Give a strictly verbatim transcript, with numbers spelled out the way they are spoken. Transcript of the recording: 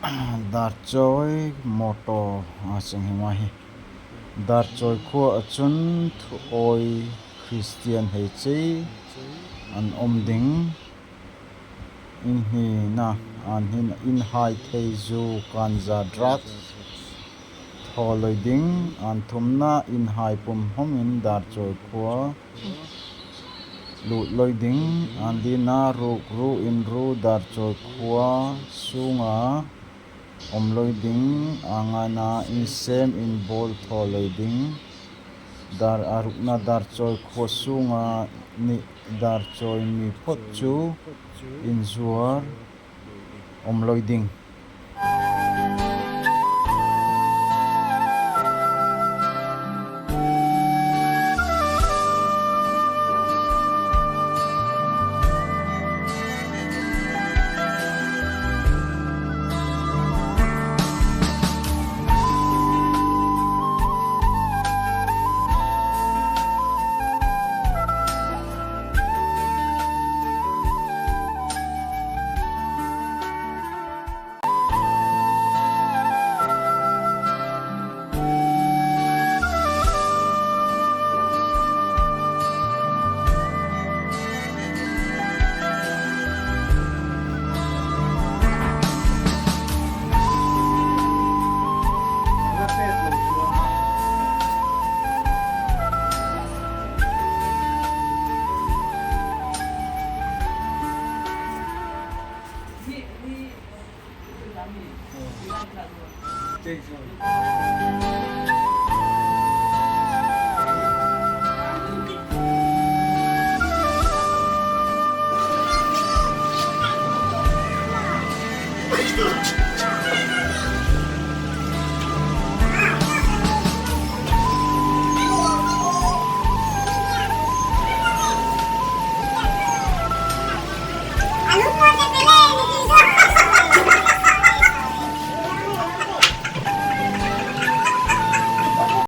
Darchoi motor a chang hi ma hi. Darchoi khua a chun thuoi Christian hei chei an om ding. Inn hnina, an hnina, inn hai thei zu, ganja, drugs thaw loi ding. An thumna, inn hai pum hom in Darchoi khua lut loi ding. An lina, ruk ru in ru Darchoi khua sung a om loi ding. A ngana, inn sem inn bawl thaw loi ding. Dar a rukna, Darchoi khua sung a nih Darchoi mi phot chu inn zuar om loi ding.